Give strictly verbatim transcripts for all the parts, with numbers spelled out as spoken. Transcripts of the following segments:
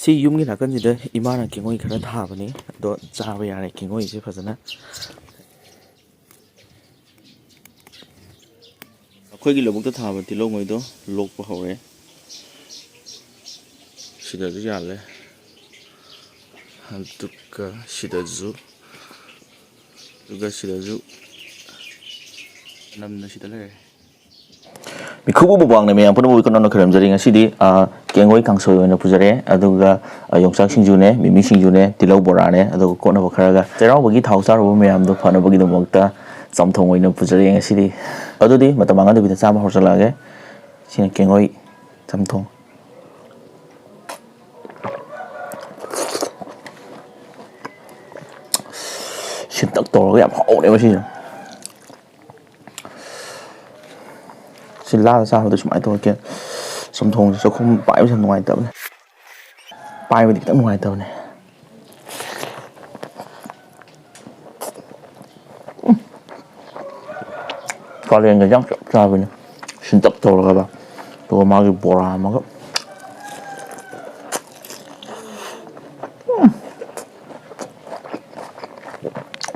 ꯁꯤ ꯌꯨꯝꯒꯤ ꯅꯥꯀꯟꯁꯤꯗ ꯏꯃꯥꯅ ꯀꯦꯡꯉꯣꯏ ꯈꯔ ꯊꯥꯕꯅꯤ, ꯑꯗꯣ ꯆꯥꯕ ꯌꯥꯔꯦ ꯀꯦꯡꯉꯣꯏꯁꯦ ꯐꯖꯅ꯫ ꯑꯩꯈꯣꯏꯒꯤ ꯂꯧꯕꯨꯛꯇ ꯊꯥꯕ ꯇꯤꯜꯍꯧꯉꯩꯗꯣ ꯂꯣꯛꯄ ꯍꯧꯔꯦ꯫ ꯁꯤꯗꯁꯨ ꯌꯥꯜꯂꯦ, ꯑꯗꯨꯒ ꯁꯤꯗꯁꯨ, ꯑꯗꯨꯒ ꯁꯤꯗꯁꯨ ꯅꯝꯅ ꯁꯤꯗ ꯂꯩꯔꯦ꯫ ꯃꯤꯈꯨꯕꯨ ꯃꯨꯛꯕꯥꯡꯅ ꯃꯌꯥꯝ ꯄꯨꯝꯅꯃꯛ ꯀꯟꯅ ꯈꯣꯏꯔꯝꯖꯔꯤ꯫ ꯉꯁꯤꯗꯤ, ꯑ, ꯀꯦꯡꯉꯣꯏ ꯀꯥꯡꯁꯣꯏ ꯑꯣꯏꯅ ꯄꯨꯖꯔꯦ, ꯑꯗꯨꯒ, ꯑ, ꯌꯣꯡꯆꯥꯛ ꯁꯤꯡꯖꯨꯅꯦ, ꯃꯤꯃꯤ ꯁꯤꯡꯖꯨꯅꯦ, ꯇꯤꯜꯍꯧ ꯕꯣꯔꯥꯅꯦ, ꯑꯗꯨꯒ ꯀꯣꯠꯅꯕ ꯈꯔꯒ꯫ ꯆꯩꯔꯥꯎꯕꯒꯤ ꯊꯥꯎ ꯆꯥꯔꯨꯕ ꯃꯌꯥꯝꯗꯣ ꯐꯅꯕꯒꯤꯗꯃꯛꯇ ꯆꯝꯊꯣꯡ ꯑꯣꯏꯅ ꯄꯨꯖꯔꯦ ꯉꯁꯤꯗꯤ꯫ ꯑꯗꯨꯗꯤ ꯃꯇꯝ ꯃꯥꯡꯍꯟꯗꯕꯤꯗ ꯆꯥꯕ ꯍꯧꯔꯁꯜꯂꯛꯑꯒꯦ꯫ ꯁꯤꯅ ꯀꯦꯡꯉꯣꯏ ꯆꯝꯊꯣꯡ꯫ ꯁꯤꯟꯇꯛ ꯇꯧꯔꯒ ꯌꯥꯝ ꯍꯥꯎꯅꯦꯕ ꯁꯤꯁꯦ꯫ ꯁꯤ ꯂꯥꯗ ꯆꯥꯕꯗ ꯁꯨꯃꯥꯏꯅ ꯇꯧꯔ ꯀꯦ-, ꯆꯝꯊꯣꯡꯁꯦ ꯆꯥꯛꯈꯨꯝ ꯄꯥꯏꯕꯁꯦ ꯌꯥꯝ ꯅꯨꯡꯉꯥꯏꯇꯕꯅꯦ꯫ ꯄꯥꯏꯕꯗꯤ ꯈꯤꯇꯪ ꯅꯨꯡꯉꯥꯏꯇꯕꯅꯦ꯫ ꯎꯝ꯫ ꯀꯥꯂꯦꯟꯒ ꯌꯥꯝ ꯆꯞ ꯆꯥꯕꯅꯦ꯫ ꯁꯤꯟꯇꯛ ꯇꯧꯔꯒ, ꯑꯗꯨꯒ ꯃꯥꯒꯤ ꯕꯣꯔꯥ ꯑꯃꯒ꯫ ꯎꯝ꯫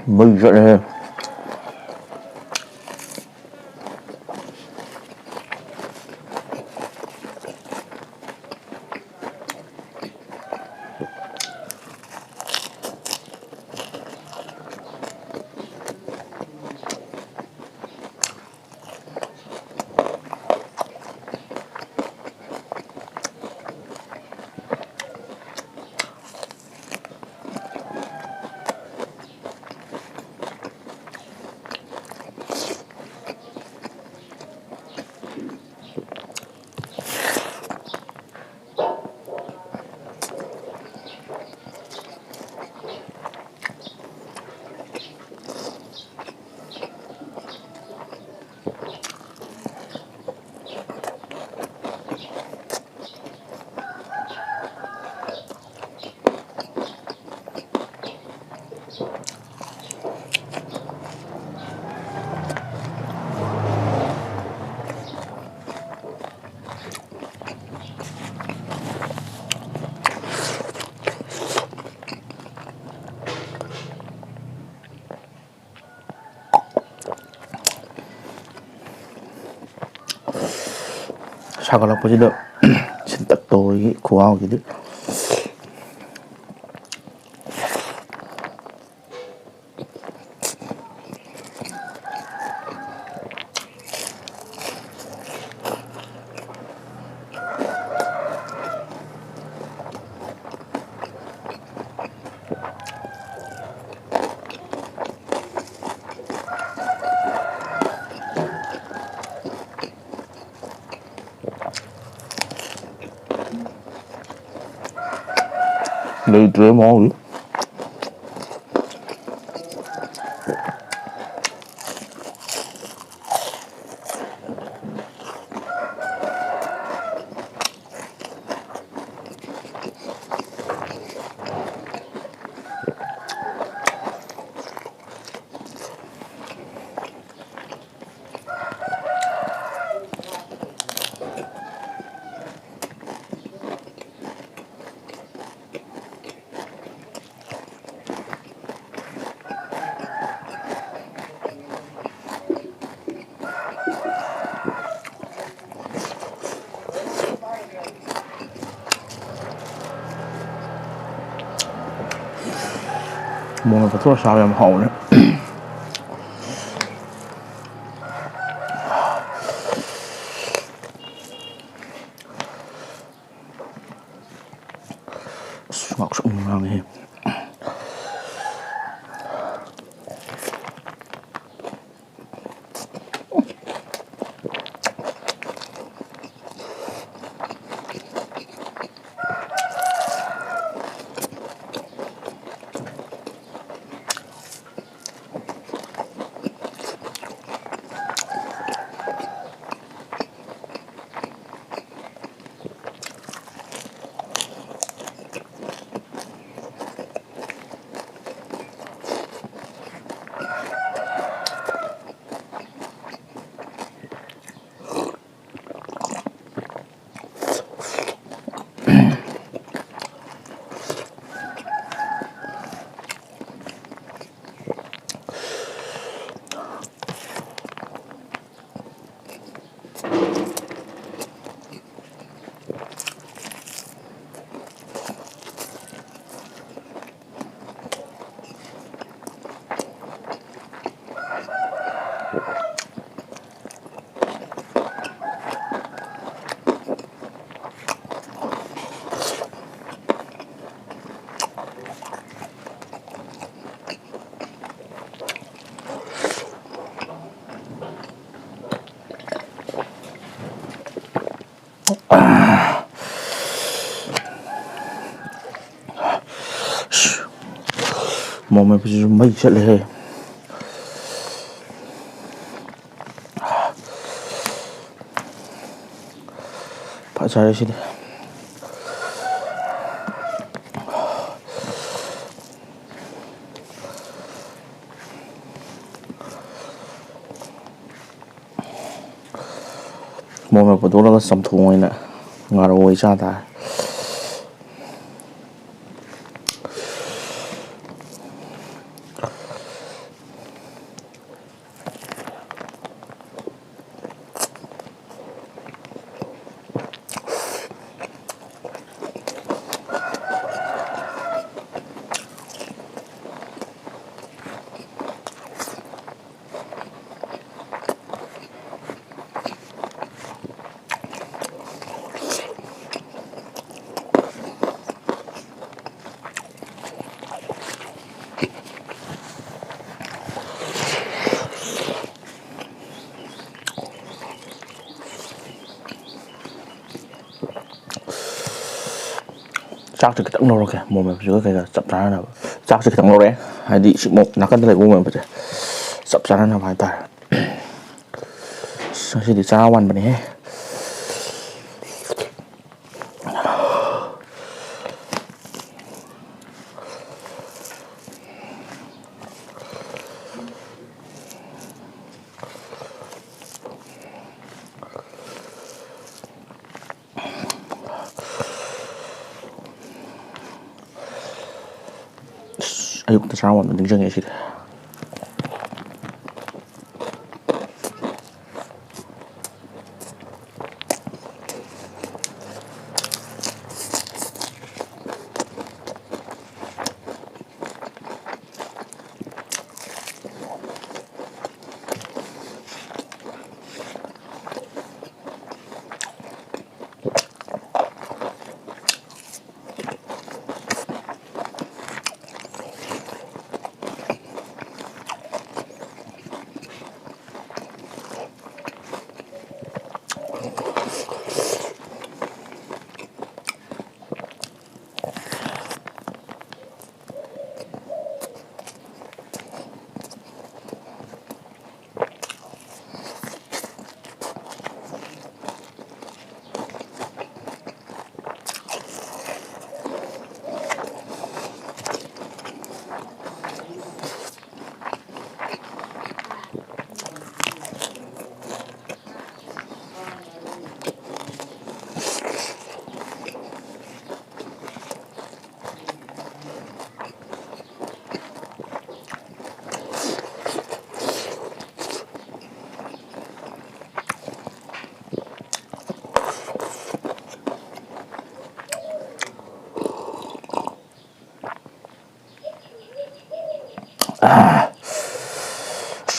ꯃꯩ ꯆꯠꯂꯦꯍꯦ꯫ ꯁꯥꯒꯠꯂꯛꯄꯁꯤꯗ ꯁꯤꯟꯇꯛ ꯇꯧꯕꯒꯤ ꯈꯨꯍꯥꯎꯁꯤꯗꯤ꯫ ꯂꯩꯇ꯭ꯔꯦ ꯃꯍꯥꯎꯗꯤ꯫ ꯃꯣꯔꯣꯛ ꯃꯦꯠꯄꯒ ꯆꯥꯕ ꯌꯥꯝ ꯍꯥꯎꯕꯅꯦ꯫ ꯑꯁ, ꯉꯥꯛꯁꯪ ꯉꯥꯡꯉꯦꯍꯦ꯫ ꯃꯣꯔꯣꯛ ꯃꯦꯠꯄꯁꯤꯁꯨ ꯃꯩ ꯆꯠꯂꯦꯍꯦ꯫ ꯐꯖꯔꯦ ꯁꯤꯗꯤ꯫ ꯃꯣꯔꯣꯛ ꯃꯦꯠꯄ ꯇꯣꯠꯂꯒ ꯆꯝꯊꯣꯡ ꯑꯣꯏꯅ ꯉꯥꯔꯧ ꯑꯣꯏ ꯆꯥ ꯇꯥꯔꯦ꯫ ꯆꯥꯛꯁꯦ ꯈꯤꯇꯪ ꯂꯧꯔꯛꯀꯦ, ꯃꯣꯔꯣꯛ ꯃꯦꯠꯄꯁꯤꯒ ꯀꯩꯒ ꯆꯞ ꯆꯥꯅꯅꯕ꯫ ꯆꯥꯛꯁꯦ ꯈꯤꯇꯪ ꯂꯧꯔꯛꯑꯦ, ꯍꯥꯏꯗꯤ ꯁꯤ ꯃꯣꯔꯣꯛ ꯅꯥꯀꯟꯗ ꯂꯩꯕ ꯃꯣꯔꯣꯛ ꯃꯦꯠꯄꯁꯦ ꯆꯞ ꯆꯥꯅꯅꯕ ꯍꯥꯏꯇꯥꯔꯦ꯫ ꯑꯁ, ꯉꯁꯤꯗꯤ ꯆꯔꯥ ꯋꯥꯟꯕꯅꯦꯍꯦ꯫ ꯑꯁ, ꯑꯌꯨꯛꯇ ꯆꯔꯥ ꯋꯥꯟꯕ ꯅꯤꯡꯁꯤꯡꯉꯦ ꯁꯤꯗꯤ꯫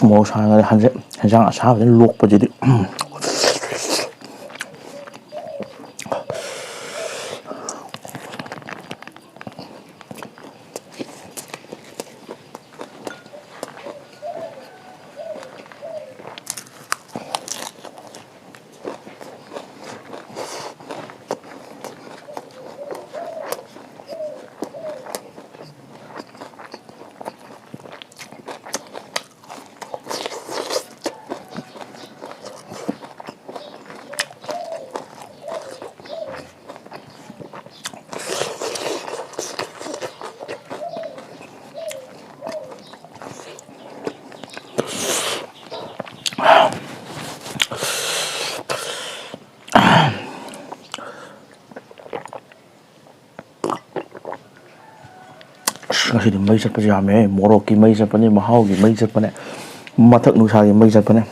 ꯃꯣꯔꯣꯛ ꯁꯥꯅ ꯍꯟꯖ-, ꯍꯦꯟꯖꯥꯡ ꯑꯁꯥꯕꯗ ꯂꯣꯛꯄꯁꯤꯗꯤ꯫ ꯑꯁ, ꯉꯁꯤꯗꯤ ꯃꯩ ꯆꯠꯄꯁꯦ ꯌꯥꯝꯃꯦ꯫ ꯃꯣꯔꯣꯛꯀꯤ ꯃꯩ ꯆꯠꯄꯅꯦ, ꯃꯍꯥꯎꯒꯤ ꯃꯩ ꯆꯠꯄꯅꯦ, ꯃꯊꯛ ꯅꯨꯡꯁꯥꯒꯤ ꯃꯩ ꯆꯠꯄꯅꯦ꯫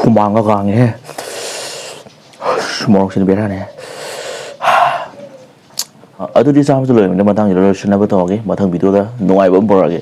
ꯍꯨꯃꯥꯡꯒ ꯀꯥꯡꯉꯦꯍꯦ꯫ ꯃꯣꯔꯣꯛꯁꯤꯗꯤ ꯕꯦꯔꯥꯅꯦ꯫ ꯑꯗꯨꯗꯤ ꯆꯥꯕꯁꯨ ꯂꯣꯏꯔꯕꯅꯤꯅ ꯃꯊꯪꯒꯤꯗ ꯂꯣꯏꯁꯤꯟꯅꯕ ꯇꯧꯔꯒꯦ꯫ ꯃꯊꯪ ꯚꯤꯗꯤꯑꯣꯗ ꯅꯨꯡꯉꯥꯏꯕ ꯑꯃ ꯄꯨꯔꯛꯑꯒꯦ꯫